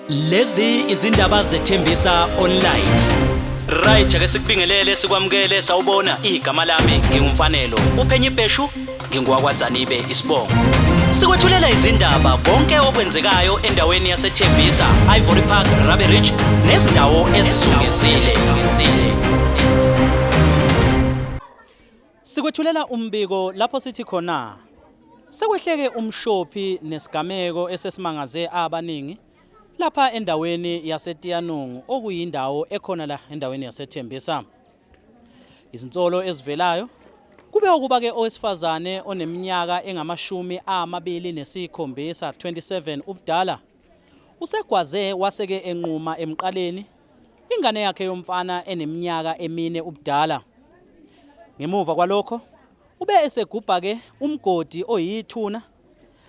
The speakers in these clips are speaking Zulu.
Lezi izindaba zeThembisa Online. Right, ake sikubingelele, sikwamukele. Sawubona, igama lami nginguMfanelo. Uphenye ibheshu, ngingowakwaDzanibe isibongo. Sikwethulela izindaba, konke okwenzekayo endaweni yaseThembisa, Ivory Park, Rabie Ridge nezindawo ezizungezile. Sikwethulela umbiko lapho sithi khona sekwehleke umshophi nesigameko esesimangaze abaningi lapha endaweni yaseTianungu, okuyindawo ekhona la endaweni yaseThembisa. Izinsolo ezivelayo kube ukuba ke owesifazane oneminyaka engamashumi amabili nesikhombisa, 27 ubudala, usegwaze waseke enquma emqaleni ingane yakhe yomfana eneminyaka 4 ubudala. Ngemuva kwalokho ube esegubha ke umgodi oyithuna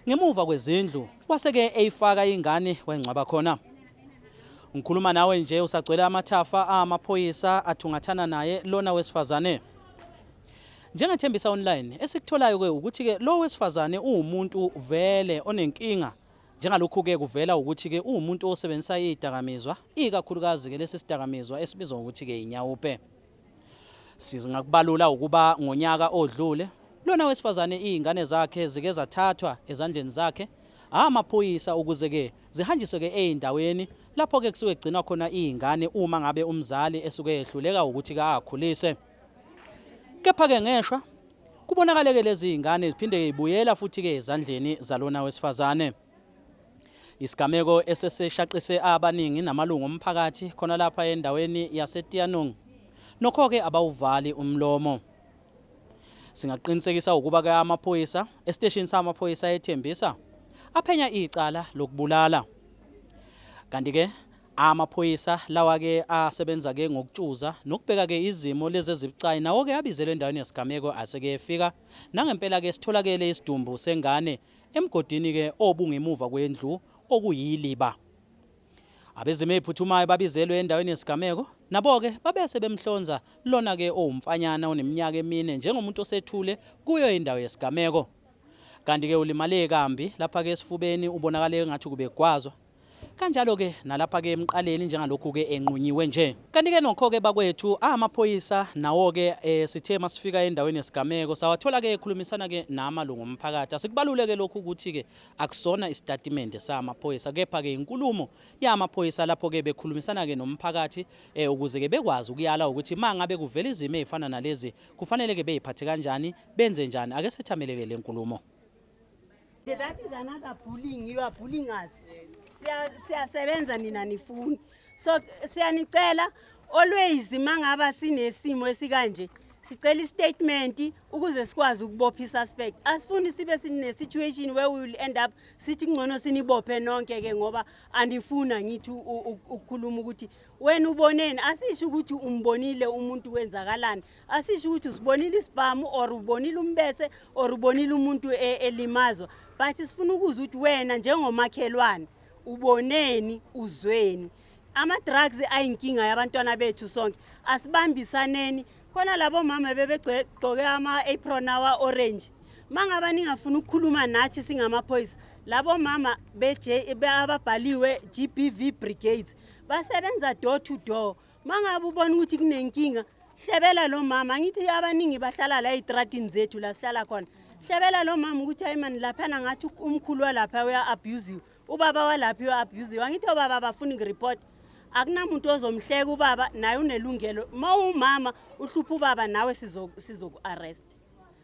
ngemuva kwezindlu, waseke eyifaka ingane, wayingcwaba khona. Ngikhuluma nawe nje usagcwele amathafa amaphoyisa athungathana naye lona wesifazane. NjengeThembisa Online, esikutholayo ke ukuthi ke lo wesifazane uwumuntu vele onenkinga, njengalokhu ke kuvela ukuthi ke uwumuntu osebenzisa izidakamizwa, ikakhulukazi ke lesi sidakamizwa esibizwa ngokuthi ke inyaope. Singakubalula ukuba ngonyaka odlule lona wesifazane izingane zakhe zike zathathwa ezandleni zakhe amaphoyisa ukuze ke zihanjiswe ke ezindaweni lapho ke kusuke kugcinwa khona izingane uma ngabe umzali esuke ehluleka ukuthi kakhulise. Kepha ke ngeshwa kubonakale ke lezi zingane ziphinde zibuyela futhi ke ezandleni zalona wesifazane. Isigameko eseseshaqise abaningi namalungu omphakathi khona lapha endaweni yaseTianung. Nokho ke abawuvali umlomo. Singaqinisekisa ukuba ke amaphoyisa esiteshini samaphoyisa eThembisa aphenya icala lokubulala. Kanti ke amaphoyisa lawa ke asebenza ke ngokutshuza nokubheka ke izimo lezi ezibucayi nawo ke abizelwe endaweni yesigameko, aseke efika nangempela ke sitholakele isidumbu sengane emgodini ke obungemuva kwendlu okuyiliba. Abezimo eziphuthumayo babizelwe endaweni yesigameko, nabo ke babese bemhlonza lona ke owumfanyana oneminyaka 4 njengomuntu osethule kuyo indawo yesigameko. Kanti ke ulimale kambi lapha ke esifubeni, ubonakale ngathi kubegwazwa. Kanjalo ke nalapha ke emqaleni, njengalokhu ke enqunyiwe nje. Kanti ke nokho ke bakwethu, amaphoyisa nawo ke sithe masifika endaweni yesigameko sawathola ke ekhulumisana ke namalungu omphakathi. Asikubaluleke lokhu ukuthi ke akusona isitatimende samaphoyisa, kepha ke inkulumo yamaphoyisa lapho ke bekhulumisana ke nomphakathi ukuze ke bekwazi ukuyala ukuthi mangabe kuvela izimo ezifana nalezi kufanele ke beyiphathe kanjani, benze njani. Ake sethamele ke le nkulumo. That is another bullying. You are bullying us. Siyasebenza, nina nifuni. So siyanicela, always mangaba sinesimo esikanje sicela istatement ukuze sikwazi ukubopha isuspect. Asifuni sibe sine situation where we will end up sithi kungcono sinibophe nonke ke ngoba andifuna ngithi ukukhuluma ukuthi wena uboneni. Asisho ukuthi umbonile umuntu kwenzakalani, asisho ukuthi usibonile isibhamu or ubonile umbese or ubonile umuntu elimazwa, but sifuna ukuzwa ukuthi wena njengomakhelwane uboneni, uzweni. Ama-drugs ayinkinga yabantwana bethu sonke, asibambisaneni. Khona labo mama bebegqoke ama-apron awa-orange, mangaba ningafuni ukukhuluma nathi singamaphoyisa, labo mama ababhaliwe GBV brigades basebenza door to door. Mangabe ubona ukuthi kunenkinga, hlebela lo mama. Angithi abaningi bahlala la ey'tratini zethu la sihlala khona. Hlebela lo mama ukuthi hayi mani, laphana ngathi umkhulu walapha uya-abusiwe, ubaba walapha uya-abusiwe. Angithi obaba abafuni kuripota, akunamuntu ozomhleka ubaba, naye unelungelo. Ma umama uhlupha ubaba, nawe sizoku-arrest.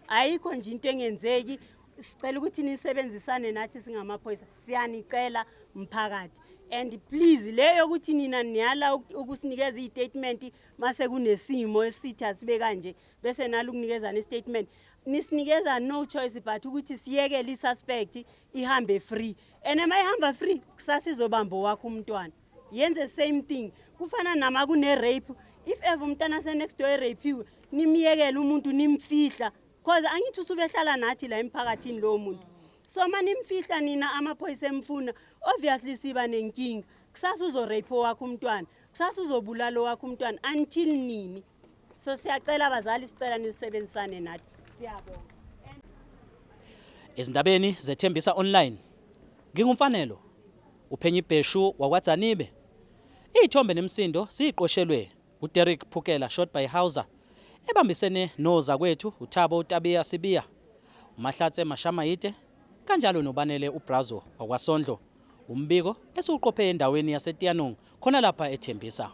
Ayikho nje into engenzeki. Sicela ukuthi nisebenzisane nathi singamaphoyisa, siyanicela mphakathi. And please, leyo yokuthi nina niyala ukusinikeza iy'statement mase kunesimo esithi asibe kanje, bese nala ukunikezana i-statement, nisinikeza no choice but ukuthi siyekele i-suspect ihambe free. And uma ihamba free, kusasa izobamba owakho umntwana yenze same thing. Kufana nama kune-rape, if ever umntana se-next door erapiwe, nimyekele umuntu, nimfihla, cause angithi usubehlala nathi la emphakathini lowo muntu. So uma nimfihla nina, amaphoyisa emfuna, obviously siba nenkinga. Kusasa uzorape owakho umntwana, kusasa uzobulala owakho umntwana. Until nini? So siyacela abazali, sicela nisebenzisane nathi, siyabonga. Ezindabeni zeThembisa Online, nginguMfanelo. Uphenye ibheshu wakwaDzanibe. Iy'thombe nemisindo siyiqoshelwe uDerek Phukela shot by Hauser ebambisene nozakwethu uThabo uTabiya Sibiya, uMahlatse Mashamayite kanjalo noBanele uBrazo wakwaSondlo. Umbiko esiwuqophe endaweni yaseTianong khona lapha eThembisa.